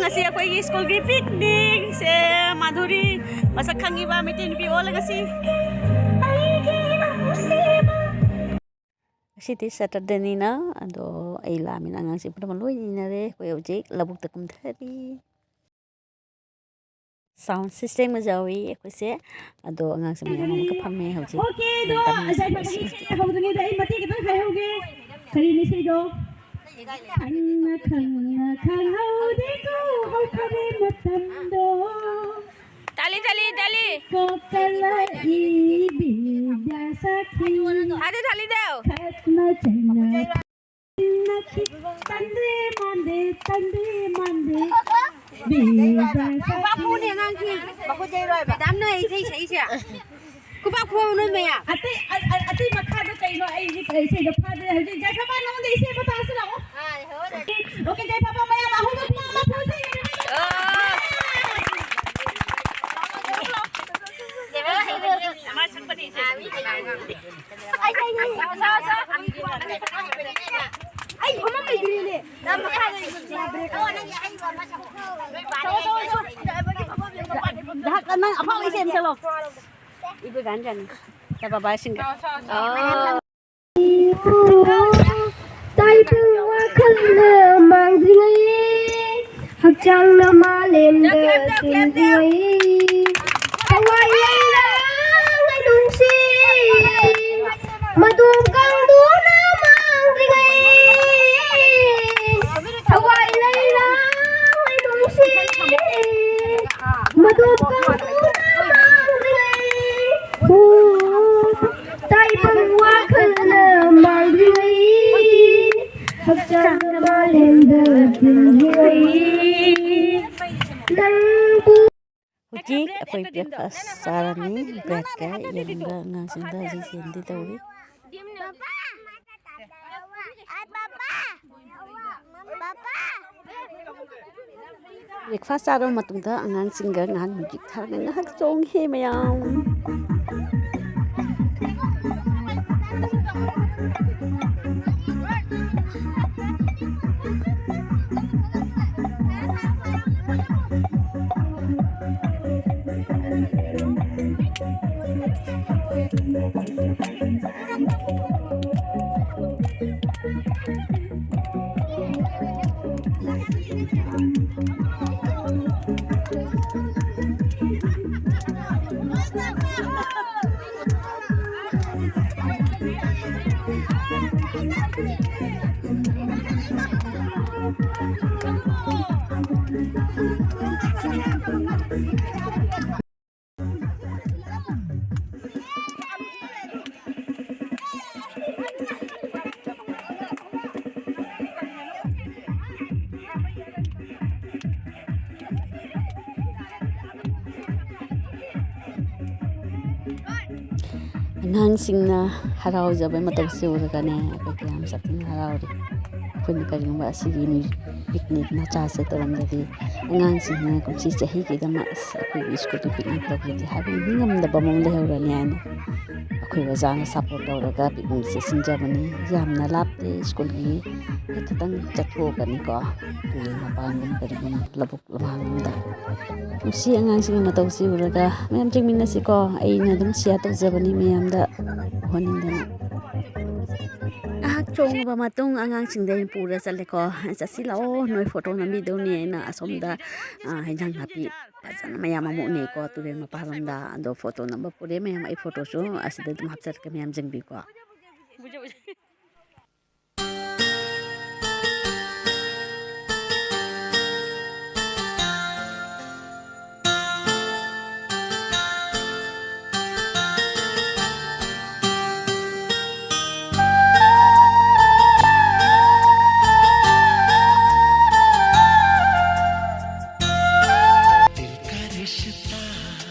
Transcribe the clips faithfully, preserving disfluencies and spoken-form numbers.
ꯉꯁꯤ ꯑꯩꯈꯣꯏꯒꯤ ꯁ꯭ꯀꯨꯜꯒꯤ ꯄꯤꯛꯅꯤꯛꯁꯦ꯫ ꯃꯥꯙꯨꯔꯤ, ꯃꯁꯛ ꯈꯪꯉꯤꯕ ꯃꯩꯇꯩ ꯅꯨꯄꯤ ꯑꯣꯜꯂꯒ ꯁꯤ꯫ ꯉꯁꯤꯗꯤ ꯁꯦꯇꯔꯗꯦꯅꯤꯅ, ꯑꯗꯣ ꯑꯩ ꯂꯥꯛꯑꯃꯤꯅ ꯑꯉꯥꯡꯁꯤꯡ ꯄꯨꯝꯅꯃꯛ ꯂꯣꯏ ꯏꯟꯅꯔꯦ꯫ ꯑꯩꯈꯣꯏ ꯍꯧꯖꯤꯛ ꯂꯧꯕꯨꯛꯇ ꯀꯨꯝꯊꯔꯤ꯫ ꯁꯥꯎꯟ ꯁꯤꯁꯇꯦꯝꯒ ꯌꯥꯎꯏ ꯑꯩꯈꯣꯏꯁꯦ꯫ ꯑꯗꯣ ꯑꯉꯥꯡꯁꯦ ꯃꯌꯥꯝ ꯑꯃꯒ ꯐꯝꯃꯦ ꯍꯧꯖꯤꯛ꯫ ꯑꯣꯀꯦ, ꯑꯗꯣ ꯌꯥꯝ ꯀꯟꯅ ꯉꯁꯥꯏ ꯅꯨꯡꯁꯤꯕ ꯃꯁꯤ ꯏꯁꯩ꯫ ꯍꯧꯗ꯭ꯔꯤꯉꯩꯗ ꯑꯩ ꯃꯇꯦꯛ ꯈꯤꯇꯪ ꯍꯥꯏꯍꯧꯒꯦ꯫ ꯀꯔꯤꯅꯣ ꯏꯁꯩꯗꯣ? ꯈꯪꯅ ꯈꯪꯅ ꯈꯪꯍꯧꯗꯦꯀꯣ ꯍꯧꯈ꯭ꯔꯦ ꯃꯇꯝꯗꯣ꯫ ꯇꯥꯂꯤ, ꯇꯥꯂꯤ, ꯇꯥꯂꯤ꯫ ꯀꯣꯛꯀ ꯂꯥꯛꯏ ꯕꯤꯗ꯭ꯌꯥ ꯁꯥꯈꯤ꯫ ꯊꯥꯗꯦ, ꯊꯥꯂꯤꯗꯧ꯫ ꯈꯠꯅ ꯆꯩꯅ ꯇꯟꯗꯦ ꯃꯥꯟꯗꯦ, ꯇꯟꯗꯦ ꯃꯥꯟꯗꯦ꯫ ꯈꯨꯕꯥꯛ ꯈꯨꯅꯦ ꯑꯉꯥꯡꯁꯤ꯫ ꯃꯦꯗꯥꯝꯅ ꯏꯁꯩ ꯁꯛꯏꯁꯦ꯫ ꯈꯨꯕꯥꯛ ꯈꯨꯅꯦ ꯃꯌꯥꯝ꯫ ꯑꯇꯩ, ꯑ-, ꯑ-, ꯑꯇꯩ ꯃꯈꯥꯗꯣ ꯀꯩꯅꯣ? ꯑꯩ ꯏꯁꯩꯗꯣ ꯐꯥꯗ꯭ꯔꯦ꯫ ꯍꯧꯖꯤꯛ ꯖꯥꯏꯐꯕꯥ ꯅꯉꯣꯟꯗ ꯏꯁꯩ ꯑꯃ ꯇꯥꯁꯤ ꯂꯥꯛꯑꯣ꯫ ꯑꯣꯀꯦ, ꯖꯥꯏꯐꯕꯥ ꯃꯌꯥꯝ ꯑꯍꯧꯕ ꯈꯨꯕꯥꯛ ꯑꯃ ꯈꯨꯁꯤ꯫ ꯑꯣ꯫ ꯃꯥ ꯁꯛꯄꯅꯤ ꯏꯁꯩ꯫ ꯅꯪ ꯑꯐꯥꯎꯕ ꯏꯁꯩ ꯑꯃ ꯁꯛꯂꯛꯑꯣ꯫ ꯏꯕ ꯒꯥꯟ ꯒꯥꯟ꯫ ꯇꯥꯏꯕꯪ ꯋꯥꯈꯜꯅ ꯃꯥꯡꯗ꯭ꯔꯤꯉꯩ, ꯍꯛꯆꯥꯡꯅ ꯃꯥꯂꯦꯝꯗ ꯇꯤꯟꯗ꯭ꯔꯤꯉꯩ, ꯊꯋꯥꯏ ꯂꯩꯔꯥꯡ ꯂꯩꯅꯨꯡꯁꯤ, ꯃꯇꯣꯝ ꯀꯥꯡꯗꯨꯅ ꯃꯥꯡꯗ꯭ꯔꯤꯉꯩ, ꯊꯋꯥꯏ ꯂꯩꯔꯥꯡ ꯂꯩꯅꯨꯡꯁꯤ, ꯃꯇꯣꯝ ꯀꯥꯡꯗꯨꯅ ꯃꯥꯡꯗ꯭ꯔꯤꯉꯩ꯫ ꯎ, ꯇꯥꯏꯕꯪ ꯋꯥꯈꯜꯅ ꯃꯥꯡꯗ꯭ꯔꯤꯉꯩ, ꯍꯛꯆꯥꯡꯅ ꯃꯥꯂꯦꯝꯗ ꯇꯤꯟꯗ꯭ꯔꯤꯉꯩ, ꯅꯪꯕꯨ꯫ ꯍꯧꯖꯤꯛ ꯑꯩꯈꯣꯏ ꯕ꯭ꯔꯦꯛꯐꯥꯁ ꯆꯥꯔꯅꯤ꯫ ꯕ꯭ꯔꯦꯗꯀ ꯌꯦꯔꯨꯝꯒ ꯑꯉꯥꯡꯁꯤꯡꯗ ꯍꯧꯖꯤꯛ ꯁꯦꯟꯗꯤ ꯇꯧꯔꯤ꯫ ꯕ꯭ꯔꯦꯛꯐꯥꯁ ꯆꯥꯔꯕ ꯃꯇꯨꯡꯗ ꯑꯉꯥꯡꯁꯤꯡꯒ ꯉꯥꯏꯍꯥꯛ ꯃ꯭ꯌꯨꯖꯤꯛ ꯊꯥꯔꯒ ꯉꯥꯏꯍꯥꯛ ꯆꯣꯡꯈꯤ ꯃꯌꯥꯝ꯫ ꯑꯉꯥꯡꯁꯤꯡꯅ ꯍꯔꯥꯎꯖꯕ ꯃꯇꯧꯁꯤ ꯎꯔꯒꯅꯦ, ꯑꯩꯈꯣꯏ ꯀꯌꯥꯝ ꯁꯥꯊꯤꯅ ꯍꯔꯥꯎꯔꯤ꯫ ꯑꯩꯈꯣꯏꯅ ꯀꯔꯤꯒꯨꯝꯕ ꯑꯁꯤꯒꯤ ꯃꯤ-, ꯄꯤꯛꯅꯤꯛ ꯃꯆꯥꯁꯦ ꯇꯧꯔꯝꯗ꯭ꯔꯗꯤ, ꯑꯉꯥꯡꯁꯤꯡꯅ ꯀꯨꯝꯁꯤ ꯆꯍꯤꯒꯤꯗꯃꯛ ꯑꯁ ꯑꯩꯈꯣꯏꯒꯤ ꯁ꯭ꯀꯨꯜꯗ ꯄꯤꯛꯅꯤꯛ ꯇꯧꯒꯦꯗꯤ ꯍꯥꯏꯕ ꯅꯤꯡꯉꯝꯗꯕ ꯃꯑꯣꯡ ꯂꯩꯍꯧꯔꯅꯤ ꯍꯥꯏꯅ ꯑꯩꯈꯣꯏ ꯑꯣꯖꯥꯅ ꯁꯞꯄꯣꯔꯠ ꯇꯧꯔꯒ ꯄꯤꯛꯅꯤꯛꯁꯦ ꯁꯤꯟꯖꯕꯅꯤ꯫ ꯌꯥꯝꯅ ꯂꯥꯞꯇꯦ ꯁ꯭ꯀꯨꯜꯒꯤ, ꯍꯦꯛ ꯈꯤꯇꯪ ꯆꯠꯊꯣꯛꯑꯒꯅꯤꯀꯣ, ꯇꯨꯔꯦꯜ ꯃꯄꯥꯟꯒꯨꯝ ꯀꯔꯤꯒꯨꯝ ꯂꯧꯕꯨꯛ ꯂꯝꯍꯥꯡꯒꯨꯝꯗ꯫ ꯅꯨꯡꯁꯤ ꯑꯉꯥꯡꯁꯤꯡꯒꯤ ꯃꯇꯧꯁꯤ ꯎꯔꯒ ꯃꯌꯥꯝ ꯌꯦꯡꯃꯤꯟꯅꯁꯤꯀꯣ꯫ ꯑꯩꯅ ꯑꯗꯨꯝ ꯁꯤꯌꯥꯔ ꯇꯧꯖꯕꯅꯤ ꯃꯌꯥꯝꯗ ꯎꯍꯟꯅꯤꯡꯗꯅ꯫ ꯉꯥꯏꯍꯥꯛ ꯆꯣꯡꯉꯕ ꯃꯇꯨꯡ ꯑꯉꯥꯡꯁꯤꯡꯗ ꯑꯩꯅ ꯄꯨꯔ ꯆꯠꯂꯦꯀꯣ꯫ "ꯆꯠꯁꯤ ꯂꯥꯛꯑꯣ, ꯅꯣꯏ ꯐꯣꯇꯣ ꯅꯝꯕꯤꯗꯧꯅꯤ" ꯑꯩꯅ ꯑꯁꯣꯝꯗ, ꯑ, ꯍꯦꯟꯖꯥꯡ ꯅꯥꯄꯤ ꯐꯖꯅ ꯃꯌꯥꯝ ꯑꯃ ꯎꯅꯩꯀꯣ, ꯇꯨꯔꯦꯜ ꯃꯄꯥꯟꯂꯣꯝꯗ꯫ ꯑꯗꯣ ꯐꯣꯇꯣ ꯅꯝꯕ ꯄꯨꯔꯦ ꯃꯌꯥꯝ꯫ ꯑꯩ ꯐꯣꯇꯣꯁꯨ ꯑꯁꯤꯗ ꯑꯗꯨꯝ ꯍꯥꯞꯆꯔꯛꯀꯦ, ꯃꯌꯥꯝ ꯌꯦꯡꯕꯤꯌꯨꯀꯣ꯫ दिल का रिश्ता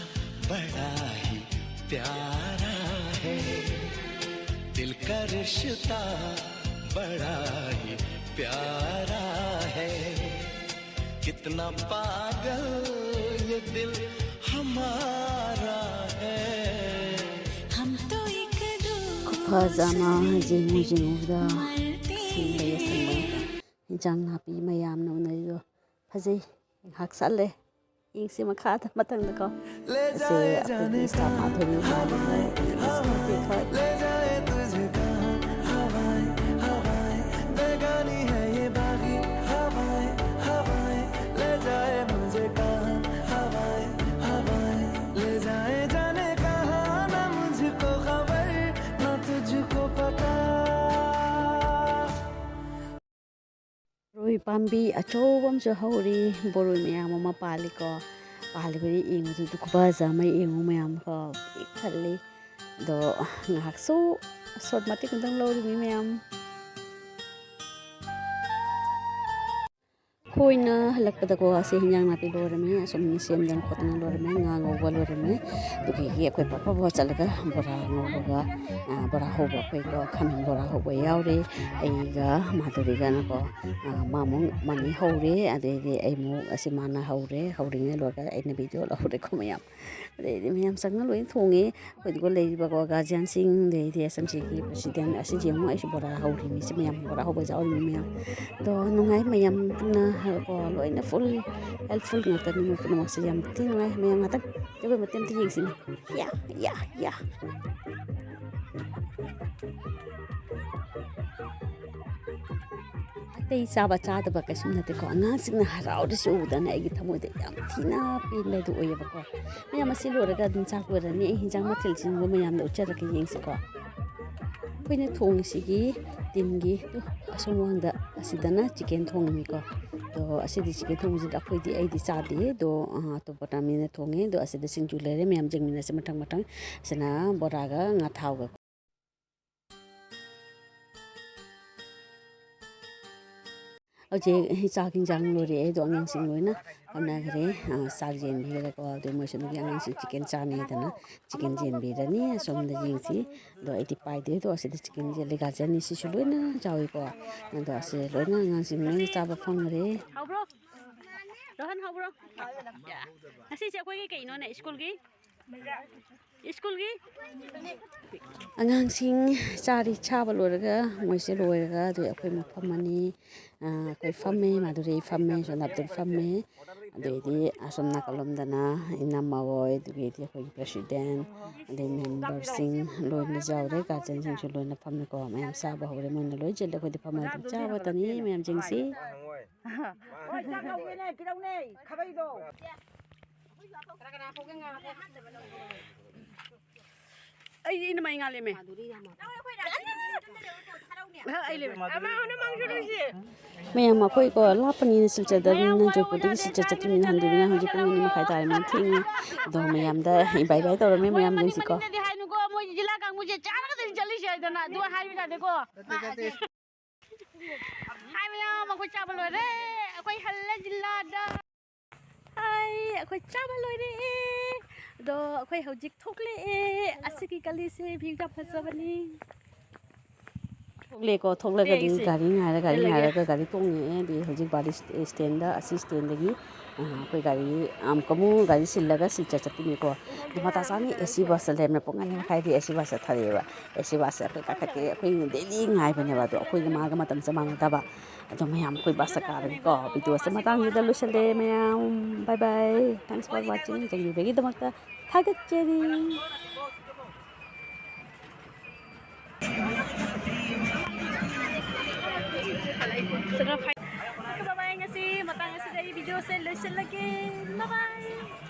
बड़ा ही प्यारा है, दिल का रिश्ता बड़ा ही प्यारा है, कितना पागल ये दिल हमारा है। हम तो एक दूर ꯈꯨꯐꯖ ꯑꯃ ꯌꯦꯡꯉꯨ ꯌꯦꯡꯉꯨꯕꯗ ꯑꯁꯦꯡꯕ ꯌꯦꯡꯁꯤꯟꯕ ꯏꯟꯖꯥꯡ ꯅꯥꯄꯤ ꯃꯌꯥꯝꯅ ꯎꯅꯔꯤꯗꯣ ꯐꯖꯩ꯫ ꯉꯥꯏꯍꯥꯛ ꯆꯠꯂꯦ꯫ ꯌꯦꯡꯁꯤ ꯃꯈꯥꯗ ꯃꯊꯪꯗꯀꯣ꯫ ꯑꯁꯤ ꯑꯩꯈꯣꯏꯒꯤ ꯏꯁꯇꯥꯐ ꯃꯥꯊꯣꯏꯅ ꯏꯃꯥꯟꯅꯕꯤ ꯏꯃꯥꯟꯅꯕꯤ ꯈꯔ ꯔꯣꯏ ꯄꯥꯝꯕꯤ ꯑꯆꯧꯕ ꯑꯃꯁꯨ ꯍꯧꯔꯤ, ꯕꯣꯔꯣꯏ ꯃꯌꯥꯝ ꯑꯃ ꯄꯥꯜꯂꯤꯀꯣ꯫ ꯄꯥꯜꯂꯤꯕꯗꯤ ꯌꯦꯡꯕꯗꯨꯗ ꯈꯨꯐꯖ ꯑꯃ ꯌꯦꯡꯉꯨ ꯃꯌꯥꯝ ꯀꯣ, ꯄꯤꯛ ꯊꯜꯂꯤ꯫ ꯑꯗꯣ ꯉꯥꯏꯍꯥꯛꯁꯨ ꯁꯣꯠ ꯃꯇꯦꯛ ꯑꯃꯇꯪ ꯂꯧꯔꯤꯃꯤ ꯃꯌꯥꯝ꯫ ꯑꯩꯈꯣꯏꯅ ꯍꯜꯂꯛꯄꯗꯀꯣ, ꯑꯁꯤ ꯍꯤꯟꯖꯥꯡ ꯅꯥꯄꯤ ꯂꯣꯏꯔꯝꯃꯦ, ꯑꯁꯨꯝ ꯁꯦꯝꯗꯅ ꯈꯣꯠꯇꯅ ꯂꯣꯏꯔꯝꯃꯦ, ꯉꯥ ꯉꯧꯕ ꯂꯣꯏꯔꯝꯃꯦ꯫ ꯑꯗꯨꯗꯒꯤ ꯑꯩꯈꯣꯏ ꯄꯥꯄꯥ ꯕꯕꯥ ꯆꯠꯂꯒ ꯕꯣꯔꯥ ꯉꯧꯕꯒ, ꯑ, ꯕꯣꯔꯥ ꯍꯧꯕ, ꯑꯩꯈꯣꯏꯀꯣ ꯈꯥꯃꯦꯟ ꯕꯣꯔꯥ ꯍꯧꯕ ꯌꯥꯎꯔꯦ꯫ ꯑꯩꯒ ꯃꯥꯙꯨꯔꯤꯒꯅꯀꯣ, ꯑ, ꯃꯥꯃꯨꯛ ꯃꯅꯤ ꯍꯧꯔꯦ, ꯑꯗꯩꯗꯤ ꯑꯩꯃꯨꯛ ꯑꯁꯤ ꯃꯥꯅ ꯍꯧꯔꯦ, ꯍꯧꯔꯤꯉꯩ ꯂꯣꯏꯔꯒ ꯑꯩꯅ ꯚꯤꯗꯤꯑꯣ ꯂꯧꯍꯧꯔꯦꯀꯣ ꯃꯌꯥꯝ꯫ ꯑꯗꯩꯗꯤ ꯃꯌꯥꯝ ꯆꯪꯉ ꯂꯣꯏ ꯊꯣꯡꯉꯦ꯫ ꯑꯩꯈꯣꯏꯗꯨꯒ ꯂꯩꯔꯤꯕꯀꯣ ꯒꯥꯔꯖꯤꯌꯥꯟꯁꯤꯡ, ꯑꯗꯩꯗꯤ ꯑꯦꯁ ꯑꯦꯝ ꯁꯤꯒꯤ ꯄ꯭ꯔꯁꯤꯗꯦꯟ, ꯑꯁꯤ ꯌꯦꯡꯉꯨ, ꯑꯩꯁꯨ ꯕꯣꯔꯥ ꯍꯧꯔꯤꯅꯤ, ꯁꯤ ꯃꯌꯥꯝ ꯕꯣꯔꯥ ꯍꯧꯕ ꯌꯥꯎꯔꯤꯅꯤ ꯃꯌꯥꯝ꯫ ꯑꯗꯣ ꯅꯨꯡꯉꯥꯏ ꯃꯌꯥꯝ ꯄꯨꯟꯅ ꯀꯣ, ꯂꯣꯏꯅ ꯐꯨꯜ ꯍꯦꯜꯞꯐꯨꯜ ꯉꯥꯛꯇꯅꯤ ꯃꯣꯏ ꯄꯨꯝꯅꯃꯛꯁꯦ, ꯌꯥꯝ ꯊꯤ ꯅꯨꯡꯉꯥꯏ꯫ ꯃꯌꯥꯝ ꯉꯥꯛꯇꯪ ꯖꯒꯣꯏ ꯃꯇꯦꯛ ꯑꯝꯇ ꯌꯦꯡꯁꯤꯅꯦ꯫ ꯌꯥ, ꯌꯥ, ꯌꯥ꯫ ꯑꯇꯩ ꯆꯥꯕ ꯆꯥꯗꯕ ꯀꯩꯁꯨꯝ ꯅꯠꯇꯦꯀꯣ, ꯑꯉꯥꯡꯁꯤꯡꯅ ꯍꯔꯥꯎꯔꯤꯁꯦ ꯎꯕꯗꯅ ꯑꯩꯒꯤ ꯊꯃꯣꯏꯗ ꯌꯥꯝ ꯊꯤꯅ ꯄꯦꯟꯕ ꯑꯗꯨ ꯑꯣꯏꯌꯦꯕꯀꯣ꯫ ꯃꯌꯥꯝ ꯑꯁꯤ ꯂꯣꯏꯔꯒ ꯑꯗꯨꯝ ꯆꯥꯛ ꯂꯣꯏꯔꯅꯤ꯫ ꯑꯩ ꯍꯤꯟꯖꯥꯡ ꯃꯊꯦꯜꯁꯤꯡꯗꯣ ꯃꯌꯥꯝꯗ ꯎꯠꯆꯔꯛꯀꯦ, ꯌꯦꯡꯁꯤꯀꯣ꯫ ꯑꯩꯈꯣꯏꯅ ꯊꯣꯡꯉꯤꯁꯤꯒꯤ ꯇꯤꯟꯒꯤ ꯇꯨ ꯑꯁꯣꯝ ꯋꯥꯡꯗ ꯑꯁꯤꯗꯅ ꯆꯤꯀꯦꯟ ꯊꯣꯡꯉꯤꯀꯣ꯫ ꯑꯗꯣ ꯑꯁꯤꯗꯤ ꯆꯤꯀꯦꯟ ꯊꯣꯡꯕꯁꯤꯗꯤ ꯑꯩꯈꯣꯏꯗꯤ, ꯑꯩꯗꯤ ꯆꯥꯗꯦ꯫ ꯑꯗꯣ, ꯑ, ꯑꯇꯣꯞꯄ ꯃꯤꯅ ꯊꯣꯡꯉꯦ꯫ ꯑꯗꯣ ꯑꯁꯤꯗ ꯁꯤꯡꯖꯨ ꯂꯩꯔꯦ, ꯃꯌꯥꯝ ꯌꯦꯡꯃꯤꯟꯅꯁꯦ ꯃꯊꯪ ꯃꯊꯪ꯫ ꯑꯁꯤꯅ ꯕꯣꯔꯥꯒ ꯉꯥ ꯊꯥꯎꯒ꯫ ꯍꯧꯖꯤꯛ ꯆꯥꯛ ꯍꯤꯟꯖꯥꯡ ꯂꯣꯏꯔꯦ, ꯑꯗꯣ ꯑꯉꯥꯡꯁꯤꯡ ꯂꯣꯏꯅ ꯍꯣꯠꯅꯈ꯭ꯔꯦ꯫ ꯑ, ꯆꯥꯛ ꯌꯦꯟꯕꯤꯈ꯭ꯔꯦꯀꯣ꯫ ꯑꯗꯨ ꯃꯣꯏꯁꯨ ꯅꯨꯄꯤ ꯑꯉꯥꯡꯁꯤꯡ ꯆꯤꯀꯦꯟ ꯆꯥꯅꯤ ꯍꯥꯏꯗꯅ ꯆꯤꯀꯦꯟ ꯌꯦꯟꯕꯤꯔꯅꯤ꯫ ꯑꯁꯣꯝꯗ ꯌꯦꯡꯁꯤ꯫ ꯑꯗꯣ ꯑꯩꯗꯤ ꯄꯥꯏꯗꯦ꯫ ꯑꯗꯣ ꯑꯁꯤꯗ ꯆꯤꯀꯦꯟ ꯌꯦꯟ ꯂꯩꯒꯥꯁꯦ ꯑꯅꯤꯁꯤꯁꯨ ꯂꯣꯏꯅ ꯆꯥꯎꯏꯀꯣ꯫ ꯑꯗꯣ ꯑꯁꯤ ꯂꯣꯏꯅ ꯑꯉꯥꯡꯁꯤꯡ ꯂꯣꯏꯅ ꯆꯥꯕ ꯐꯪꯈ꯭ꯔꯦ꯫ ꯍꯧꯕ꯭ꯔꯣ? ꯔꯣꯍꯟ ꯍꯧꯕ꯭ꯔꯣ? ꯌꯥ꯫ ꯉꯁꯤꯁꯦ ꯑꯩꯈꯣꯏꯒꯤ ꯀꯩꯅꯣꯅꯦ, ꯁ꯭ꯀꯨꯜꯒꯤ? ꯁ꯭ꯀꯨꯜꯒꯤ? ꯑꯉꯥꯡꯁꯤꯡ ꯆꯥꯔꯤ, ꯆꯥꯕ ꯂꯣꯏꯔꯒ ꯃꯣꯏꯁꯦ ꯂꯣꯏꯔꯒ ꯑꯗꯨ ꯑꯩꯈꯣꯏ ꯃꯐꯝ ꯑꯅꯤ, ꯑ, ꯑꯩꯈꯣꯏ ꯐꯝꯃꯦ, ꯃꯥꯗꯨꯔꯤ ꯐꯝꯃꯦ, ꯁꯣꯅꯥꯞꯇꯟ ꯐꯝꯃꯦ꯫ ꯑꯗꯩꯗꯤ ꯑꯁꯣꯝ ꯅꯥꯀꯜꯂꯣꯝꯗꯅ ꯏꯅꯝꯃ ꯍꯣꯏ, ꯑꯗꯨꯗꯒꯤꯗꯤ ꯑꯩꯈꯣꯏꯒꯤ ꯄ꯭ꯔꯁꯤꯗꯦꯟ, ꯑꯗꯩ ꯃꯦꯝꯕꯔꯁꯤꯡ ꯂꯣꯏꯅ ꯌꯥꯎꯔꯦ, ꯒꯥꯔꯖꯤꯌꯟꯁꯤꯡꯁꯨ ꯂꯣꯏꯅ ꯐꯝꯃꯦꯀꯣ꯫ ꯃꯌꯥꯝ ꯆꯥꯕ ꯍꯧꯔꯦ, ꯃꯣꯏꯅ ꯂꯣꯏ ꯆꯤꯜꯂꯦ, ꯑꯩꯈꯣꯏꯗꯤ ꯐꯝꯃꯒ ꯑꯗꯨꯝ ꯆꯥꯕꯇꯅꯤ ꯃꯌꯥꯝꯁꯤꯡꯁꯤ꯫ ꯍꯣꯏ, ꯆꯥꯛ ꯍꯧꯒꯦꯅꯦ, ꯄꯤꯔꯧꯅꯦ, ꯈꯥꯕꯩꯗꯣ꯫ ꯀꯅꯥ ꯀꯅꯥ ꯍꯧꯒꯦ, ꯉꯥ ꯍꯧꯒꯦ? ꯑꯩ ꯏꯅꯃꯩ ꯉꯥꯜꯂꯦꯃꯦ꯫ ꯑꯩ ꯂꯩꯃꯦ꯫ ꯃꯌꯥꯝ ꯑꯩꯈꯣꯏꯀꯣ ꯂꯥꯞꯄꯅꯤꯅ ꯁꯤꯜꯆꯔꯗꯅꯤꯅ ꯖꯣꯏꯄꯨꯔꯗꯒꯤ ꯁꯤꯜꯆꯔ ꯆꯠꯇꯣꯏꯅꯤꯅ ꯍꯟꯗꯣꯏꯅꯤꯅ ꯍꯧꯖꯤꯛ ꯄꯨꯡ ꯑꯅꯤ ꯃꯈꯥꯏ ꯇꯥꯔꯦ ꯃꯌꯥꯝ ꯊꯦꯡꯉꯦ꯫ ꯑꯗꯣ ꯃꯌꯥꯝꯗ ꯕꯥꯏ ꯕꯥꯏ ꯇꯧꯔꯝꯃꯦ ꯃꯌꯥꯝ ꯌꯦꯡꯁꯤꯀꯣ꯫ ꯃꯅꯤꯡꯗꯗꯤ ꯍꯥꯏꯅꯨꯀꯣ ꯃꯣꯏ ꯖꯤꯂꯥ ꯀꯥꯡꯕꯨꯁꯦ ꯆꯥꯔꯒꯗꯅꯤ ꯆꯠꯂꯤꯁꯦ ꯍꯥꯏꯗꯅ ꯑꯗꯨ ꯍꯥꯏꯕ ꯌꯥꯗꯦꯀꯣ꯫ ꯍꯥꯏ ꯃꯌꯥꯝ ꯑꯩꯈꯣꯏ ꯆꯥꯕ ꯂꯣꯏꯔꯦ꯫ ꯑꯩꯈꯣꯏ ꯍꯜꯂꯦ ꯖꯤꯂꯥꯗ꯫ ꯍꯥꯏ ꯑꯩꯈꯣꯏ ꯆꯥꯕ ꯂꯣꯏꯔꯦ꯫ ꯑꯗꯣ ꯑꯩꯈꯣꯏ ꯍꯧꯖꯤꯛ ꯊꯣꯛꯂꯛꯑꯦ꯫ ꯑꯁꯤꯒꯤ ꯒꯂꯤꯁꯦ ꯚ꯭ꯌꯨ ꯌꯥꯝ ꯐꯖꯕꯅꯤ꯫ ꯊꯣꯛꯂꯦꯀꯣ ꯊꯣꯛꯂꯒꯗꯤ ꯒꯥꯔꯤ ꯉꯥꯏꯔ ꯒꯥꯔꯤ ꯉꯥꯏꯔꯒ ꯒꯥꯔꯤ ꯇꯣꯡꯉꯛꯑꯦ꯫ ꯑꯗꯨꯗꯤ ꯍꯧꯖꯤꯛ ꯕꯥꯔꯤ ꯁ꯭ꯇꯦꯟꯗ ꯑꯁꯤ ꯁ꯭ꯇꯦꯟꯗꯒꯤ ꯑꯩꯈꯣꯏ ꯒꯥꯔꯤ ꯑꯃꯨꯛꯀ ꯑꯃꯨꯛ ꯒꯥꯔꯤ ꯁꯤꯜꯂꯒ ꯁꯤꯜꯆꯔ ꯆꯠꯇꯣꯏꯅꯤꯀꯣ꯫ ꯑꯗꯣ ꯃꯇꯥ ꯆꯥꯅ ꯑꯦ ꯁꯤ ꯕꯁꯇ ꯂꯩꯔꯝꯃꯦ ꯄꯨꯡ ꯑꯅꯤ ꯃꯈꯥꯏꯗꯤ ꯑꯦ ꯁꯤ ꯕꯁꯇ ꯊꯥꯔꯛꯑꯦꯕ꯫ ꯑꯦ ꯁꯤ ꯕꯁꯁꯦ ꯑꯩꯈꯣꯏ ꯀꯥꯈꯠꯀꯦ ꯑꯩꯈꯣꯏ ꯗꯦꯂꯤ ꯉꯥꯏꯕꯅꯦꯕ ꯑꯗꯣ ꯑꯩꯈꯣꯏꯒ ꯃꯥꯒ ꯃꯇꯝꯁꯦ ꯃꯥꯟꯅꯗꯕ꯫ ꯑꯗꯣ ꯃꯌꯥꯝ ꯑꯩꯈꯣꯏ ꯕꯁꯇ ꯀꯥꯕꯒꯤꯀꯣ ꯚꯤꯗꯤꯑꯣꯁꯦ ꯃꯇꯥꯡꯁꯤꯗ ꯂꯣꯏꯁꯤꯜꯂꯦ ꯃꯌꯥꯝ꯫ Bye bye, thanks for watching꯫ ꯌꯦꯡꯕꯤꯕꯒꯤꯗꯃꯛꯇ ꯊꯥꯒꯠꯆꯔꯤ꯫ Bye bye, ꯉꯁꯤ ꯃꯇꯥꯡ ꯑꯁꯤꯗ ꯑꯩ ꯚꯤꯗꯤꯑꯣꯁꯦ ꯂꯣꯏꯁꯤꯜꯂꯒꯦ꯫ Bye bye꯫